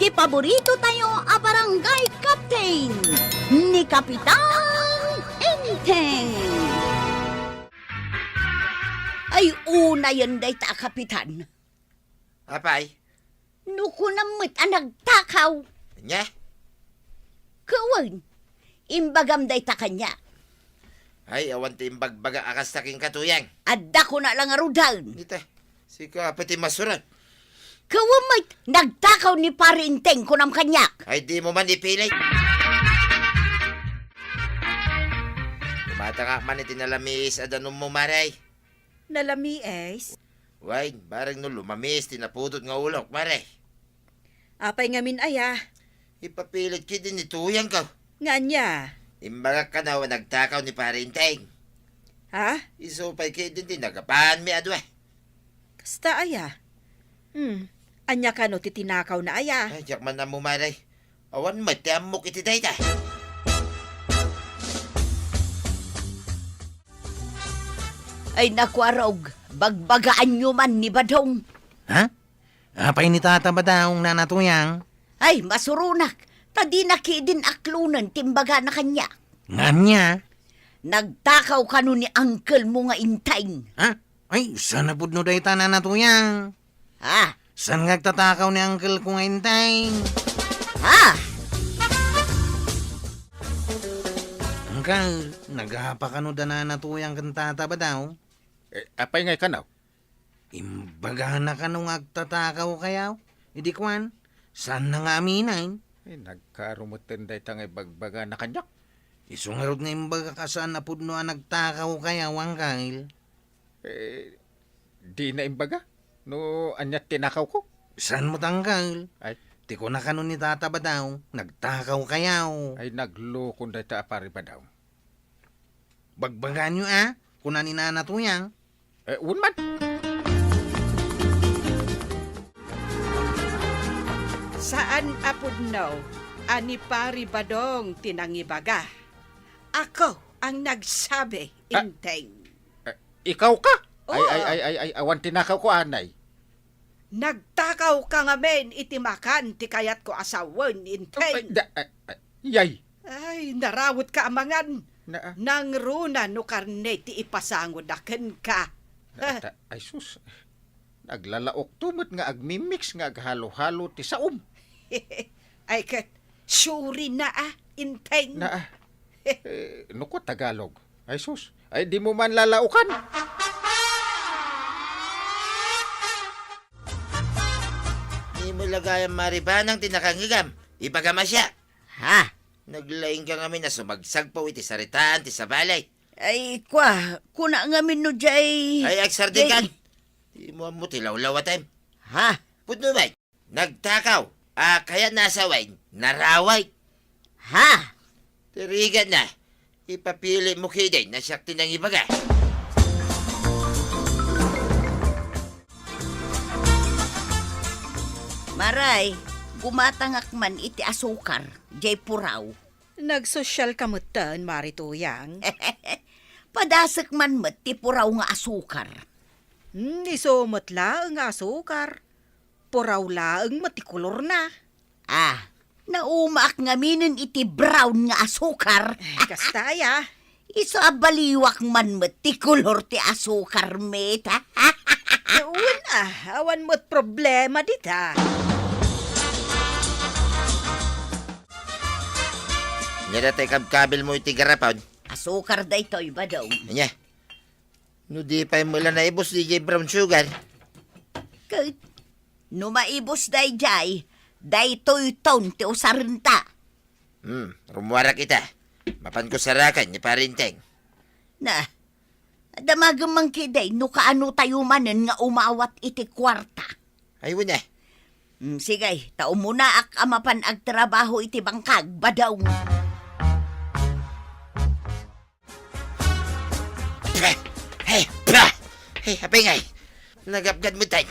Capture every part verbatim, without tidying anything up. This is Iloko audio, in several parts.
Paborito tayo a barangay captain, ni Kapitan Enteng. Ay, unayen dayta a kapitan. Apay? No kunam met a nagtakaw. Ania? Ket wen, imbagam dayta kaniak. Ay, awan ti imbagbagak a kasta kenka, Tuyang. Adda kona la ngaruden. Dita, sika pay ti masurot. Ket wen met, nagtakaw ni Pari Enteng, kunam kaniak. Ay, dimo man ipilit. Kumatangak man iti nalamiis a danummo, Mare. Nalamiis? Wen, bareng no lumamiis ti napudot nga ulok, Mare. Apay ngamin aya? Ipapilit ketdi ni Tuyangko. Nga ania? Imbagak kano a nagtakaw ni Pari Enteng. Ha? Isu pay ketdi ti nagapaanmi a dua. Kasta aya? Hmm. Ania kano ti tinakawna aya? Ay, diak man ammo, Mare. Awan met ti ammok iti dayta. Ay, naku, Arog, bagbagaanyo man ni Badong. Ha? Apay ni Tata Badong, Nana Tuyang? Ay, masuronak, ta dina ketdin aklonen ti imbagana kaniak. Nga ania? Nagtakaw kano ni uncle mo nga Enteng. Ha? Ay, saan a pudno dayta, Nana Tuyang? Ha? Saan nga agtatakaw ni uncle ko nga Enteng? Ha? Uncle, nagapa kano da Nana Tuyang ken Tata Badong? Eh, apay ngay kano? Imbagana kano nga agtatakaw kayaw? Idi kuan, saanna nga aminen? Eh, nagkarumeten dayta nga ibagbagana kaniak. Isu ngarud nga imbagak a saan a pudno a nagtakaw kayaw, Uncle. Eh, dina imbaga no ania tinakawko. Saan met, Uncle? Ay. Ti kuna kano ni Tata Badong, nagtakaw kayaw. Ay, naglokon dayta a Pari Badong. Bagbagaanyo a, kuna ni Nana Tuyang. Eh, wen man. Saan a pudno a ni Pari Badong ti nangibaga. Ako ang nagsabi, ah, Enteng. Eh, ikaw ka? Oo. Ay, ay, ay, ay, ay, awan tinakawko, anay. Nagtakaw ka ngamin iti makan ti kayatko a sawen, Enteng. Ay, da, ay, ay, yay. Ay, narawet ka a mangan. Na, ah. Nangruna no karne ti ipasangoda kenka. Na, ta, ay sus. Naglalaokto met nga agmi-mix nga aghalo-halo ti saom. Ay ket, suri na a, Enteng. Na, ah. Eh, no ko Tagalog. Ay sus, ay dimo man lalaokan. Dimo la gayam maribanang ti nakangngegam. Ibagam a siak. Ha? Naglaing ka ngamin a sumagsagpaw iti saritaan ti sabali. Ay, kua, kuna ngamin no jay. Ay, agsardengkan. Dimo ammo ti lawlawatem. Ha? Pudno met. Nagtakaw a kayatna a sawen, narawek. Ha? Ti rigatna, ipapilit mo ketdin a siak ti nangibaga. Maray, gumatangak man iti asukar, jay puraw. Nagsosyal ka metten, Mari Tuyang. Padasek man met ti puraw nga asukar. Hmm, isu met laeng nga asukar. Puraw laeng met ti kolorna. Ah, naumaak ngaminen iti brown nga asukar. Eh, kasta aya. Isu a baliwak man met ti kolor ti asukar met. Wen a, awan met problema dita. Ania dayta ikabkabil mo iti garapon? Asukar daytoy, Badong. Ania? No di pay met la naibus diay brown sugar. Ket no maibus daydiay, daytoyton ti usarenta. Hmm, rummuarak ita. Mapanko saraken ni Pari Enteng. Na, damagem man ketdi no kaano tayo manen nga umawat iti kuarta. Ay, wen a. Hmm, sige, ta umunaak a mapan agtrabaho iti bangkag, Badong. Bah! Hey, bah! Hey, apay ngay? Nagapgad metten.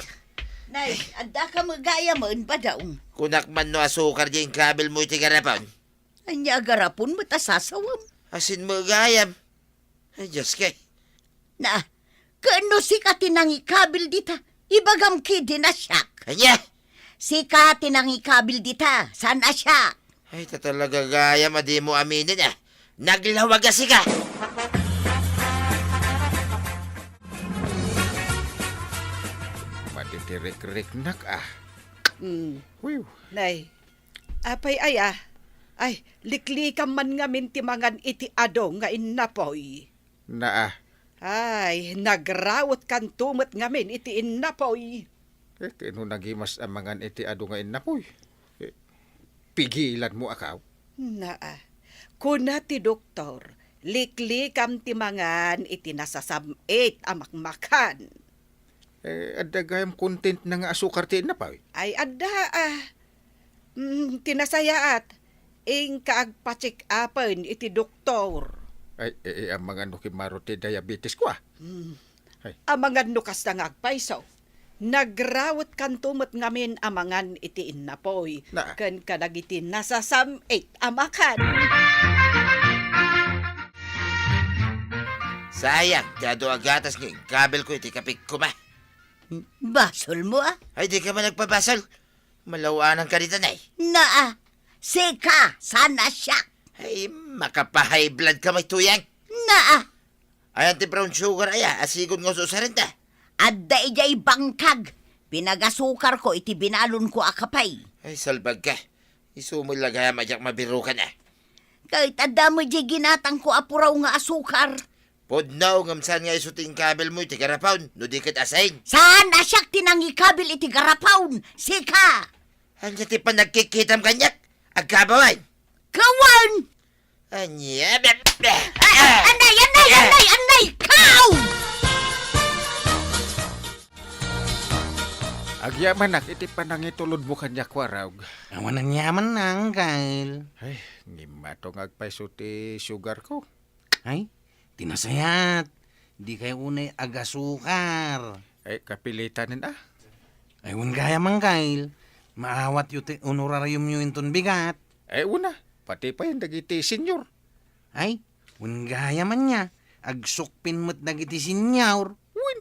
Nay, adda ka met gayamen, Badong. Kunak man no asukar diay inkabil mo iti garapon. Ania a garapon met a sasawem? Asin met gayam. Ay, Dios kay. Na, ken no sika ti nangikabil dita, ibagam ketdin a siak. Ania? Sika ti nangikabil dita, saan a siak. Ay, ta talaga gayam a dimo aminen, ah. Naglawag a sika! Madi ti rikriknak, ah. Mm. Wiw. Nay, apay aya? Ay, liklikam man ngamin ti mangan iti adu nga innapoy. Naa. Ay, nagrawetkanto met ngamin iti innapoy. Eh, ti no nagimas a mangan iti adu nga innapoy. Eh, pigilanmo a kao. Naa. Kuna ti doktor, liklikam ti mangan iti nasasam-it a makmakan. Eh, adda gayam content na nga asukar ti innapoy? Ay, adda, ah. Mm, ti nasayaat, inka agpa-check-upen iti doktor. Ay, eh, eh, amangan no kimmaro ti diabetes ko, ah. Mm. Ay. Amangan no kasta nga agpayso. Nagrawetkanto met ngamin a mangan iti innapoy, na, ken kadagiti nasasam-it a makan. Sayang, ti adu a gatas nga inkabil ko iti kapik koma. Basolmo, ah. Ay, di ka man nagpabasol. Malaw-anan ka dita, nay. Naa, sika, saan a siak. Ay, makapahay blood ka, may tuyang. Naa. Ayan ti brown sugar, aya, a sigud nga ususarenta. Adda idiay bangkag. Pinagasukar ko iti binalon ko a kapay. Ay, salbag ka. Isu mo ilagay a madiak mabirukan, ah. Kahit adda mo idiay ginatang ko a puraw nga asukar. Pudno, ngem saan nga isu ti inkabil mo iti garapon, no di ket asin? Saan a siak ti nangikabil iti garapon? Sika! Ania ti panagkikitam kaniak? Agkabawan! Kawan! Ania? Be-, be-, Ah, ah, anay, anay, ah, anay, anay! Kao! Agyamanak iti panangitulodmo kaniak, Warog. Awan aniaman na, Angkel. Ay, ngimmato nga agpayso ti sugar ko. Ay, ti nasayaat, dikay unay agasukar. Ay, kapilitanen, ah. Ay, wen gayam, Angkel. Maawatyo ti honorariumyo inton bigat. Ay, una, pati pay dagiti senior. Ay, wen gayam ania, agsukpin met dagiti senior. Wen.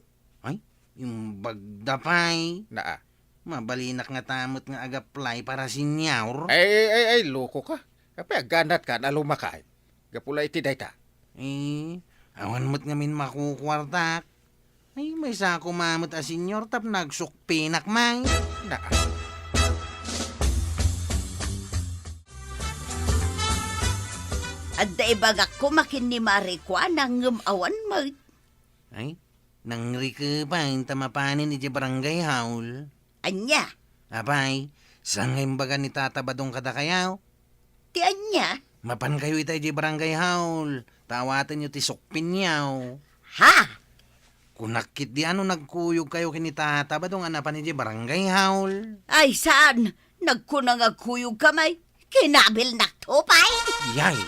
Ay, imbagda pay. Naa. Mabalinak ngata met nga ag-apply para senior. Ay, ay, ay, ay, loko ka. Apay, agganat ka, naluma ka, ay. Gapu la iti dayta. Eh, awan met ngamin makukuartak. Ay, maysa koma met a senior tapno agsukpinak, may. Naa. Adda ibagak koma ken ni Mare Kuana ngem awan met. Ay, nangrikebaen ta mapanen idiay barangay hall. Ania? Apay, saan nga imbaga ni Tata Badong kadakayo? Ti ania? Mapankayo ita idiay barangay hall, ta awatenyo ti sukpinyo. Ha? Kunak ketdi a no nagkuyogkayo ken ni Tata Badong a napan idiay barangay hall. Ay, saan? Nagkuna nga agkuyogkami. Kinabilnakto pay. Yay.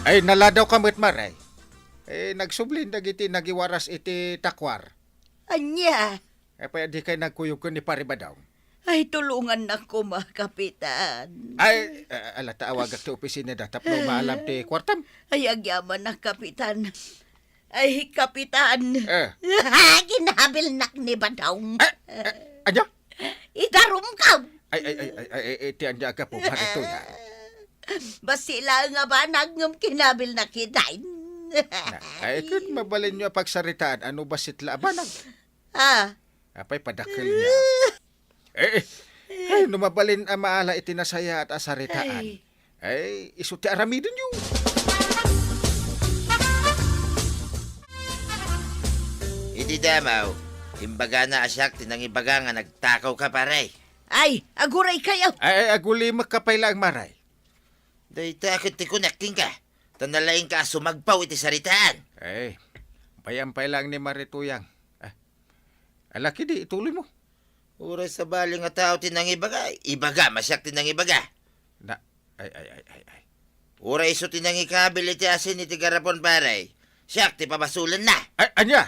Ay, naladawka met, Mare. Eh, nagsublin dagiti nagiwaras iti takwar. Ania? Apay, dikay nagkuyog ken ni Pare Badong? Ay, tulongannak koma, Kapitan. Ay, a-, ala ta awagak ti opisinada tapno maalam ti kuartam. Ay, agyamanak, Kapitan. Ay, Kapitan. Eh. Kinabilnak ni Badong. Eh, eh, ania? Idarumkaw. Ay, ay, ay, ay, ay, ay, ti ania a gapu, Mare Tuyang? Bassit la nga banag ngem kinabilnak ita. Na, ay, ket mabalinyo a pagsaritaan, ano bassit la a banag? Ah. Apay, padakkel niya. Eh, eh. Ay, no mabalin a maala iti nasayaat a saritaan. Ay. Ay, isu ti aramidenyo. Iti damaw, imbagana a siak ti nangibaga nga nagtakawka, pare. Ay, aguraykayo. Ay, ay, agulimekka pay laeng, Mare. Dayta ket ti kunak kenka, ta nalaingka a sumagpaw iti saritaan. Ay, bayam pay laeng ni Mare Tuyang. Ah, ala ketdi, ituloymo. Uray sabali nga tao ti nangibaga, ibagam a siak ti nangibaga. Na, ay, ay, ay, ay, ay. Uray isu ti nangikabil iti asin iti garapon, pare. Siak ti pabasolenna. Ay, ania?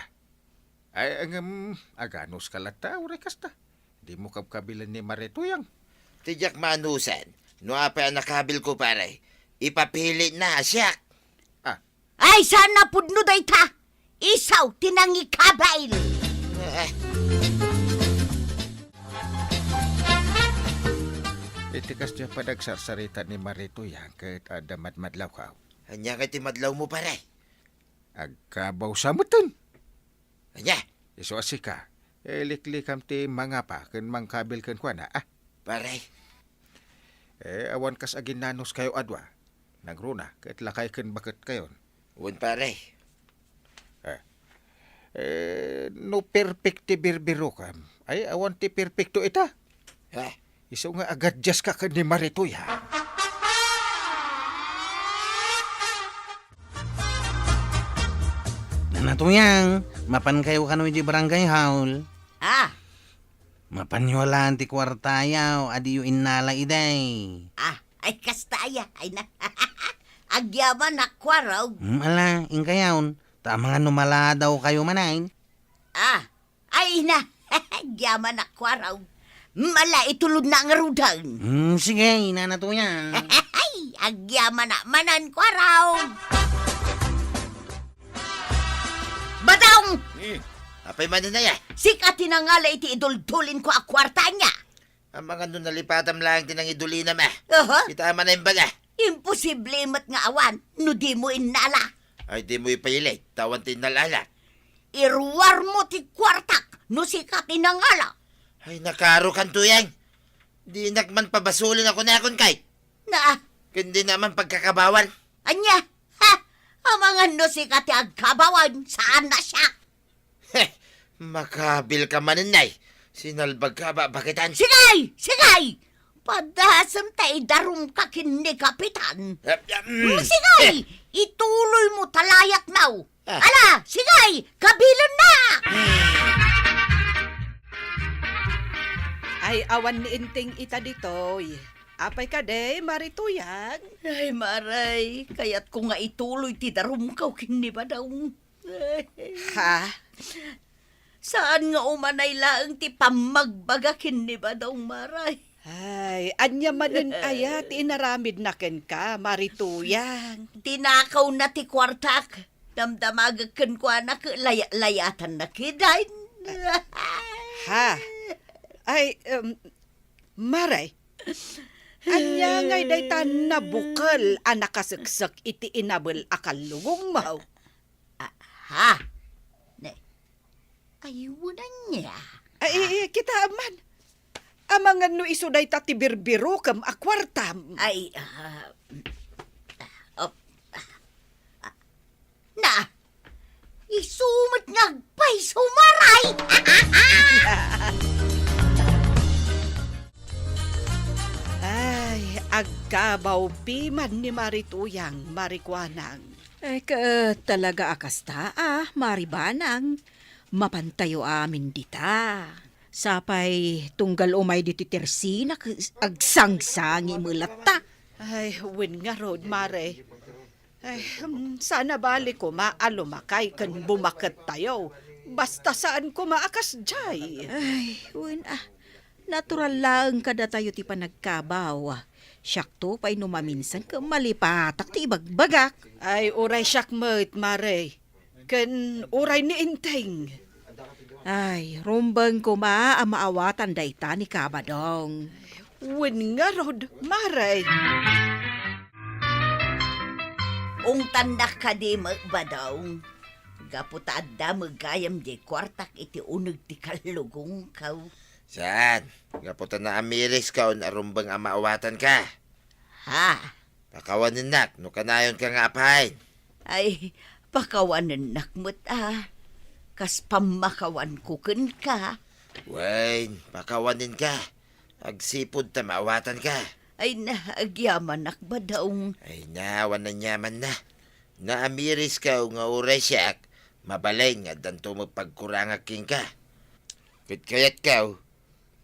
Ay, ngem, aganuska latta, uray kasta. Dimo kabkabilen ni Mare Tuyang. Ti diak maanusan, no apay a nakabilko, pare, ipapilitna a siak. Ah. Ay, saan a pudno dayta? Isu ti nangikabil. Eh. Ti kasdiay pay nagsarsarita ni Mari Tuyang ket adda madmadlawko. Ania ngay ti madlawmo, pare? Agkabaw sa metten. Ania? Isu a sika, iliklikam ti mangapa ken mangkabil kenkuana, a? Pare. Eh, awan kas aginnanuskayo a dua. Nangruna, ket lakay ken baketkayon. Wen, pare. Eh, eh, no perpek ti birbirokam, ay awan ti perpekto ita. Ha? Isu nga agadyaska ken ni Mari Tuyang. Nana Tuyang, mapankayo kano iti barangay hall. Ah, Mapanyo laeng ti kuartayo a diyo innala idiay. Ah, ay kasta aya, ay na. Agyamanak, kuarog. Hmm, ala, inkayon. Ta amangan no maladawkayo manen. Ah, ay na. Agyamanak, kuarog. Mala itulod na ngaruden. Hmm, sige, Nana Tuyang. Ay, agyamanak manen, kuarog. Badong! Hmm. Apay manen aya? Sika ti nangala iti iduldulin ko a kuarta ania? Amangan no nalipatam laeng ti nangidulinam a. Aha. Kita man a imbaga. Imposible met nga awan no di mo innala. Ay, di mo ipailit, ta awan ti innal-ala. Iruar mo ti kuartak no sika ti nangala. Ay, nakaaro kan, Tuyang. Dinak man pabasolin a kunakon kay. Na. Ken di na man pagkakabawan. Ania? Ha? Amangan no sika ti agkabawan, saan na siak. Heh, makabil ka manen, nay. Sinalbag ka ba, bakitan? Sigay! Sigay! Padasem ta idarum ka ken ni Kapitan. Ah, ah, mm. Hmm, sigay! Eh. Ituloy mo ta layat, naw. Ah. Ala, sigay! Kabilen na! Ay, awan ni Enteng ita ditoy. Apay kadi, Mari Tuyang? Ay, Maray, kayatko nga ituloy ti darumkaw ken ni Badong. Ha? Saan nga umanay laeng ti pammagbaga ken ni Badong, Maray? Ay, ania manen aya ti inaramidna kenka, Mari Tuyang? Tinakawna ti kuartak. Damdamagek kenkuana ket laya-layatanna kidin. Ha? Ay, em, Maray, ania ngay dayta nabukel a nakaseksek iti inabel a kallugongmo? Ah, ha? Ne, aywan ania? Ay, i-, i-, kita man. Amangan no isu dayta ti birbirokem a kuartam. Ay, ah, op, ah, ah, na, isu met nga agpayso, Maray! Ay, agkabaw piman ni Mari Tuyang, Mari Kuanang. Ay, ket talaga a kasta, a, Mari Banang. Mapantayo amin dita. Sapay tunggal umay ditoy tersina, ket agsangsangi met latta. Ay, wen ngarud, Mare. Ay, hmm, saan a bali koma a lumakay ken bumakettayo. Basta saan koma a kasdiay. Ay, wen, a. Natural laeng kadatayo ti panagkabaw. Siakto pay no maminsan ket malipatak ti ibagbagak. Ay, uray siak met, Mare. Ken uray ni Enteng. Ay, rumbeng koma a maawatan dayta ni Kabadong. Wen ngarud, Mare. Ungtannak kadi met, Badong. Gapu ta adda met gayam diay kuartak iti uneg ti kallugongko. Saan? Gapu ta naamiriskaon a rumbeng a maawatanka. Ha? Pakawanennak no kanayonka nga apayen. Ay, pakawanennak met a. Kas pammakawanko kenka. Wen, pakawanenka. Agsipud ta maawatanka. Ay na, agyamanak, Badong. Ay na, awan aniamanna. Naamiriskaw nga uray siak, mabalin nga addanto met pagkurangak kenka. Ket kayatkaw,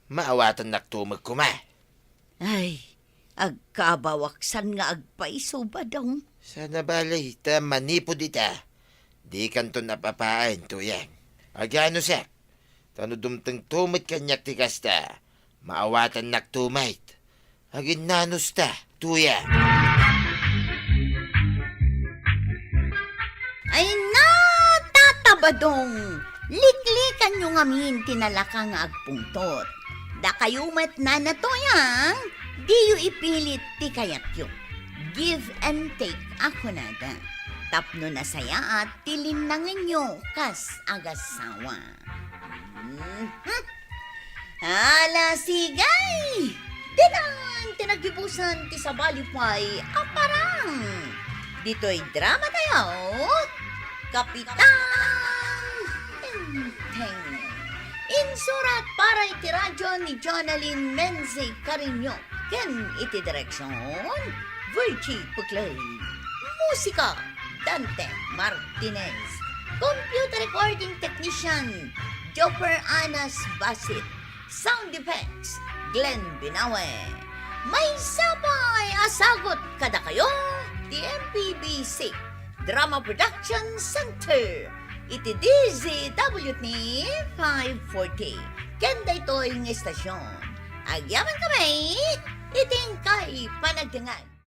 maawatannakto met koma. Ay, agkabawak san nga agpayso, Badong. Saan a bali, ta manipud ita, dikanton ap-apaen, Tuyang. Aganusak, ta no dumtengto met kaniak ti kasta, maawatannakto met. Aginnanusta, Tuyang. Ay na, Tata Badong! Liklikanyo ngamin ti nalaka nga agpungtot. Dakayo met, Nana Tuyang, Diyo ipilit ti kayatyo. Give and take a kunada. Tapno nasayaat ti linnangenyo kas agasawa. Mhm. Ala, sigay! Dinan ti naggibusan ti sabali pay a parang. Ditoy drama tayo, Kapitan Enteng. Insurat para iti radyo ni Jonalyn Menzi Carino ken iti direksyon, Virgie Puclay. Musika, Dante Martinez. Computer recording technician, Joffer Anas Basit. Sound effects, Glenn Binawe. Maysa pay a sagut kadakayo ti M P B C Drama Production Center iti D Z W T five forty. Ken daytoy nga istasyon, agyaman kami iti inkay panagdengngeg.